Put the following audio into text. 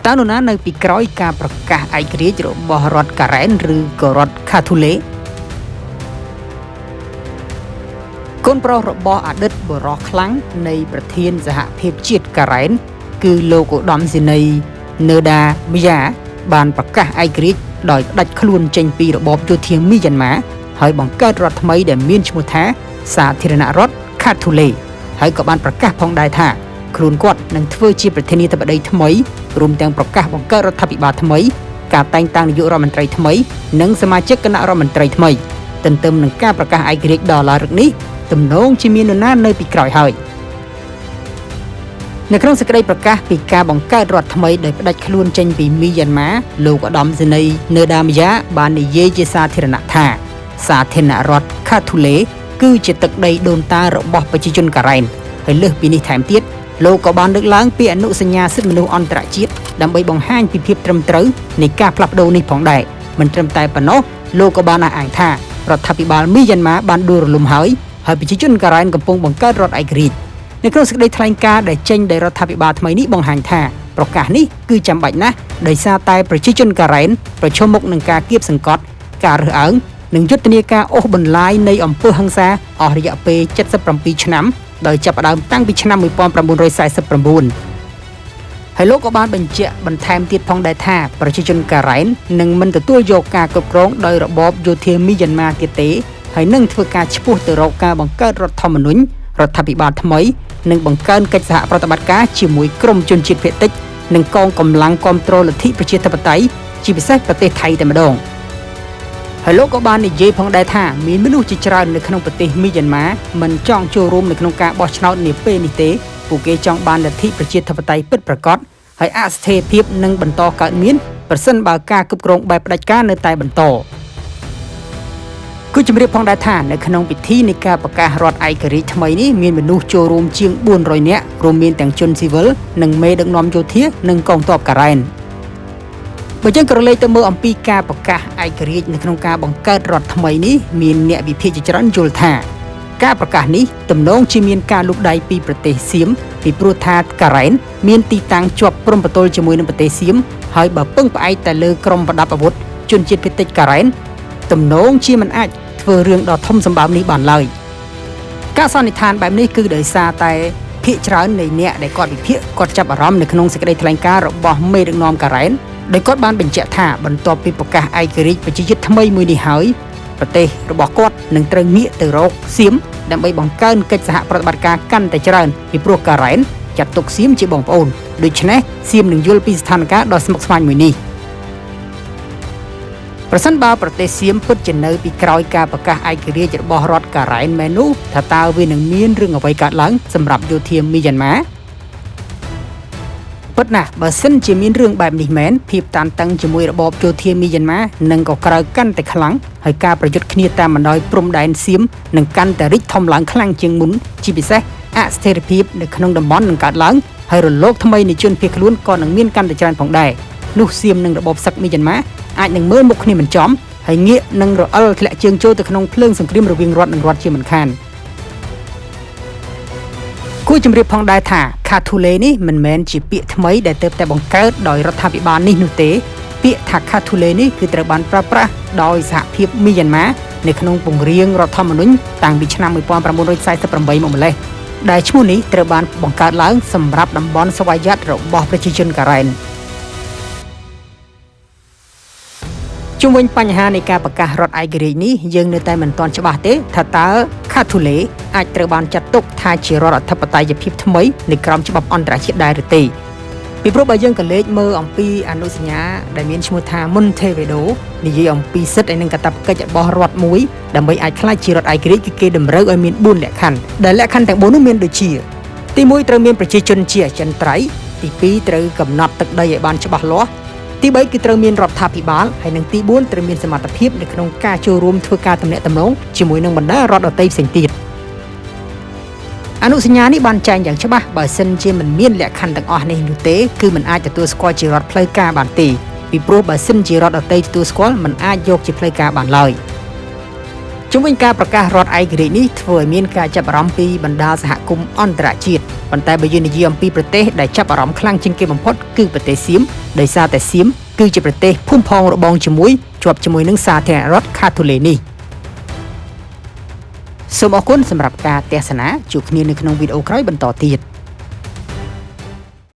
តើនរណានៅពីក្រោយការប្រកាសឯករាជ្យរបស់រដ្ឋការ៉ែនឬក៏រដ្ឋខាធូលេកូនប្រុសរបស់អតីតបុរសខ្លាំងនៃប្រធានសហភាពជាតិការ៉ែនគឺលោកឧត្តមសេនីយ៍នឺដាមីយ៉ាបានប្រកាសឯករាជ្យដោយផ្ដាច់ខ្លួនចេញពីរបបយោធាមីយ៉ាន់ម៉ាហើយបង្កើតរដ្ឋថ្មីដែលមានឈ្មោះថាសាធារណរដ្ឋខាធូលេហើយក៏បានប្រកាសផងដែរថាខ្លួនគាត់នឹងធ្វើជាប្រធានាធិបតីថ្មីរួមទាំងប្រកាសបង្កើតរដ្ឋាភិបាលថ្មីការតែងតាំងនាយករដ្ឋមន្ត្រីថ្មីនិងសមាជិកគណៈរដ្ឋមន្ត្រីថ្មីទន្ទឹមនឹងការប្រកាសឯករាជ្យដ៏ឡារឹកនេះទំនងជាមាននរណានៅពីក្រោយហើយនៅក្នុងសេចក្តីប្រកាសពីការបង្កើតរដ្ឋថ្មីដោយផ្ដាច់ខ្លួនចេញពីមីយ៉ាន់ម៉ាលោកឧត្តមសេនីយ៍នឺដាមីយ៉ាបាននិយាយជាសាធារណៈថាសាធារណរដ្ឋខាធូលេគឺជាទឹកដីដូនតារបស់ប្រជាជនការ៉ែនហើយលើសពីនេះថែមទៀតលោកក៏បានលើកឡើងពីអនុសញ្ញាសិទ្ធិមនុស្សអន្តរជាតិដើម្បីបង្ហាញពីភាពត្រឹមត្រូវនៃការផ្លាស់ប្ដូរនេះផងដែរមិនត្រឹមតែប៉ុណ្ណោះលោកក៏បានអះអាងថារដ្ឋាភិបាលមីយ៉ាន់ម៉ាបានដួលរលំហើយប្រជាជនការ៉ែនកំពុងបង្កើតរដ្ឋឯករាជ្យនៅក្នុងសេចក្តីថ្លែងការណ៍ដែលចេញដោយរដ្ឋាភិបាលថ្មីនេះបង្ហាញថាប្រកាសនេះគឺចាំបាច់ណាស់ដោយសារតែប្រជាជនការ៉ែនប្រឈមមុខនឹងការគៀបសង្កត់ការរើសអើងនិងយុទ្ធនាការអូសបន្លាយនៃអំពើហិង្សាអស់រយៈពេល77ឆ្នាំដោយចាប់ផ្ដើមតាំងពីឆ្នាំ1949ហើយលោកក៏បានបញ្ជាក់បន្ថែមទៀតផងដែរថាប្រជាជនការ៉ែននឹងមិនទទួលយកការគ្រប់គ្រងដោយរបបយោធាមីយ៉ាន់ម៉ាទៀតទេហើយនឹងធ្វើការឆ្ពោះទៅរកការបង្កើតរដ្ឋធម្មនុញ្ញរដ្ឋាភិបាលថ្មីនិងបង្កើនកិច្ចសហប្រតិបត្តិការជាមួយក្រុមជនជាតិភាគតិចនិងកងកម្លាំងគាំទ្រលទ្ធិប្រជាធិបតេយ្យជាពិសេសប្រទេសថៃតែម្ដងហើយលោកក៏បាននិយាយផងដែរថាមានមនុស្សជាច្រើននៅក្នុងប្រទេសមីយ៉ាន់ម៉ាមិនចង់ចូលរួមនៅក្នុងការបោះឆ្នោតនាពេលនេះទេពួកគេចង់បានលទ្ធិប្រជាធិបតេយ្យពិតប្រាកដហើយអស្ថិរភាពនឹងបន្តកើតមានប្រសិនបើការគ្រប់គ្រងបែបផ្ដាច់ការនៅតែបន្តគួរជម្រាបផងដែរថានៅក្នុងពិធីនៃការប្រកាសរដ្ឋឯករាជ្យថ្មីនេះមានមនុស្សចូលរួមជាង400នាក់រួមមានទាំងជនស៊ីវិលនិងមេដឹកនាំយោធានិងកងទ័ពការ៉ែនបើយើងក្រឡេកទៅមើលអំពីការប្រកាសឯករាជ្យនៅក្នុងការបង្កើតរដ្ឋថ្មីនេះមានអ្នកវិភាគជាច្រើនយល់ថាការប្រកាសនេះទំនងជាមានការលូកដៃពីប្រទេសសៀមពីព្រោះថាការ៉ែនមានទីតាំងជាប់ព្រំប្រទល់ជាមួយនឹងប្រទេសសៀមហើយបើពឹងផ្អែកតែលើក្រុមប្រដាប់អាវុធជនជាតិភាគតិចការ៉ែនទំនងជាមិនអាចធ្វើរឿងដ៏ធំសម្បើមនេះបានឡើយការសន្និដ្ឋានបែបនេះគឺដោយសារតែភាគច្រើននៃអ្នកដែលគាត់វិភាគគាត់ចាប់អារម្មណ៍នៅក្នុងសេចក្តីថ្លែងការណ៍របស់មេដឹកនាំការ៉ែនដោយគាត់បានបញ្ជាក់ថាបន្ទាប់ពីប្រកាសឯករាជ្យប្រជាជាតិថ្មីមួយនេះហើយប្រទេសរបស់គាត់នឹងត្រូវងាកទៅរកសៀមដើម្បីបង្កើនកិច្ចសហប្រតិបត្តិការកាន់តែច្រើនពីព្រោះការ៉ែនចាត់ទុកសៀមជាបងប្អូនដូច្នេះសៀមនឹងយល់ពីស្ថានភាពដ៏ស្មុគស្មាញមួយនេះប្រសិនបើប្រទេសសៀមពិតជានៅពីក្រោយការប្រកាសឯករាជ្យរបស់រដ្ឋការ៉ែនមែននោះថាតើវានឹងមានរឿងអ្វីកើតឡើងសម្រាប់យោធាមីយ៉ាន់ម៉ាពិតណាស់បើសិនជាមានរឿងបែបនេះមែនភាពតានតឹងជាមួយរបបយោធាមីយ៉ាន់ម៉ានឹងក៏ក្រៅកាន់តែខ្លាំងហើយការប្រយុទ្ធគ្នាតាមបណ្ដោយព្រំដែនសៀមនឹងកាន់តែរីកធំឡើងខ្លាំងជាងមុនជាពិសេសអស្ថិរភាពនៅក្នុងតំបន់នឹងកើតឡើងហើយរលកថ្មីនៃជនភៀសខ្លួនក៏នឹងមានកាន់តែច្រើនផងដែរនោះសៀមនិងរបបសឹកមីយ៉ាន់ម៉ាអាចនឹងមើលមុខគ្នាមិនចំហើយងាកនឹងរអិលធ្លាក់ជើងចូលទៅក្នុងភ្លើងសង្គ្រាមរវាងរដ្ឋនិងរដ្ឋជាមិនខានគួរជម្រាបផងដែរថាខាធូលេនេះមិនមែនជាពាក្យថ្មីដែលទើបតែបង្កើតដោយរដ្ឋាភិបាលនេះនោះទេពាក្យថាខាធូលេនេះគឺត្រូវបានប្រើប្រាស់ដោយសហភាពមីយ៉ាន់ម៉ានៅក្នុងពង្រាងរដ្ឋធម្មនុញ្ញតាំងពីឆ្នាំ1948មកម្លេះដែលឈ្មោះនេះត្រូវបានបង្កើតឡើងសម្រាប់តំបន់ស្វយ័តរបស់ប្រជាជនការ៉ែនជុំវិញបញ្ហានៃការប្រកាសរដ្ឋឯករាជ្យនេះយើងនៅតែមិនទាន់ច្បាស់ទេថាតើខាធូលេអាចត្រូវបានចាត់ទុកថាជារដ្ឋអធិបតេយ្យភាពថ្មីនៅក្រោមច្បាប់អន្តរជាតិដែរឬទេពីព្រោះបើយើងក៏លេចមើលអំពីអនុសញ្ញាដែលមានឈ្មោះថា Montevideo និយាយអំពីសិទ្ធិនិងកាតព្វកិច្ចរបស់រដ្ឋមួយដើម្បីអាចក្លាយជារដ្ឋឯករាជ្យគឺគេតម្រូវឲ្យមាន4លក្ខខណ្ឌដែលលក្ខខណ្ឌទាំង4នោះមានដូចជាទី1ត្រូវមានប្រជាជនជាអចិន្ត្រៃយ៍ទី2ត្រូវកំណត់ទឹកដីឲ្យបានច្បាស់លាស់ទី3គឺត្រូវមានរដ្ឋាភិបាលហើយនិងទី4ត្រូវមានសមត្ថភាពនៅក្នុងការចូលរួមធ្វើការទំនាក់ទំនងជាមួយនឹងបណ្ដារដ្ឋដទៃផ្សេងទៀតអនុសញ្ញានេះបានចែងយ៉ាងច្បាស់បើសិនជាមិនមានលក្ខខណ្ឌទាំងអស់នេះនោះទេគឺមិនអាចទទួលស្គាល់ជារដ្ឋផ្លូវការបានទេពីព្រោះបើសិនជារដ្ឋដទៃទទួលស្គាល់មិនអាចយកជាផ្លូវការបានឡើយ ជុំវិញការប្រកាសរដ្ឋឯករាជ្យនេះធ្វើឲ្យមានការចាប់អារម្មណ៍ពីបណ្ដាសហគមន៍អន្តរជាតិប៉ុន្តែបើយើងនិយាយអំពីប្រទេសដែលចាប់អារម្មណ៍ខ្លាំងជាងគេបំផុតគឺប្រទេសសៀមដោយសារតែសៀមគឺជាប្រទេសភូមិផងរបងជាមួយជាប់ជាមួយនឹងសាធារណរដ្ឋខាធូលេនេះសូមអរគុណសម្រាប់ការទស្សនាជួបគ្នានៅក្នុងវីដេអូក្រោយបន្តទៀត។